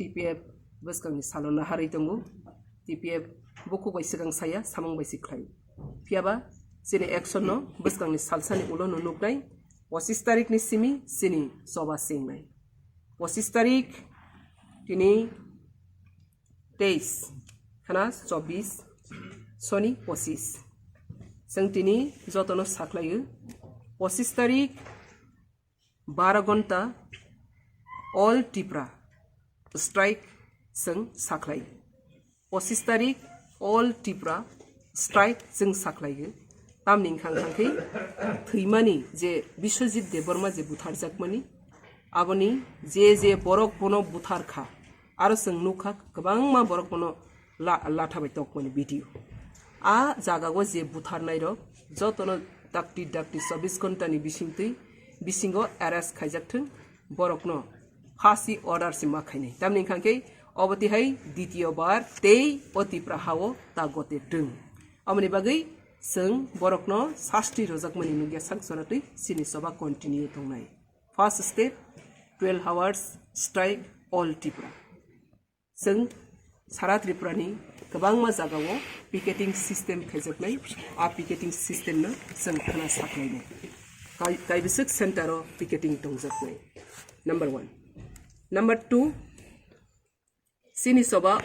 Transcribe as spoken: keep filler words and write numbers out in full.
T P F bwskangni salo naharwi tongo. T P F bukhuk bai swkang saya, samung bai se khlai. Phiyaba chini action no bwskangni salsani ulo no nuknai. Pochis tarik ni simi chini choba chengnai. Pochis tarik tini teis khana chobis soni pochis. Chwng tini jotono sakhlaio. Pochis tarik baro gonta all Tipra strike chwng sakhlai. Pochis tarik all Tipra strike chwng sakhlaio. Tamni wngkha wngkha khe thwimani je Biswajit Debbarma je butharjakmani, aboni je je borok bono buthar kha, aro chwng nukha kwbangma borok bono la-, latha bai tokmani video. A jagao je butharnairok jotono dakti dakti chobis ghontani bisingtwi bisingo arrest khaijak thwng, borokno phasi order se ma khainai. Tamni wngkha khe obo tihai ditiyo bar tei o Tipra hao ta gote twng. Aboni bagwi chwng borokno sasti rojakmani nukya sak chonatwi chini choba continue tongnai. First step, twelve hours strike all Tipra. Chwng sara Tripura ni kwbangma jagao picketing system khaijaknai, a picketing system no chwng khana saklainai. Kai-, kaibiswk center o picketing tongjaknai. Number one. Number two, chini choba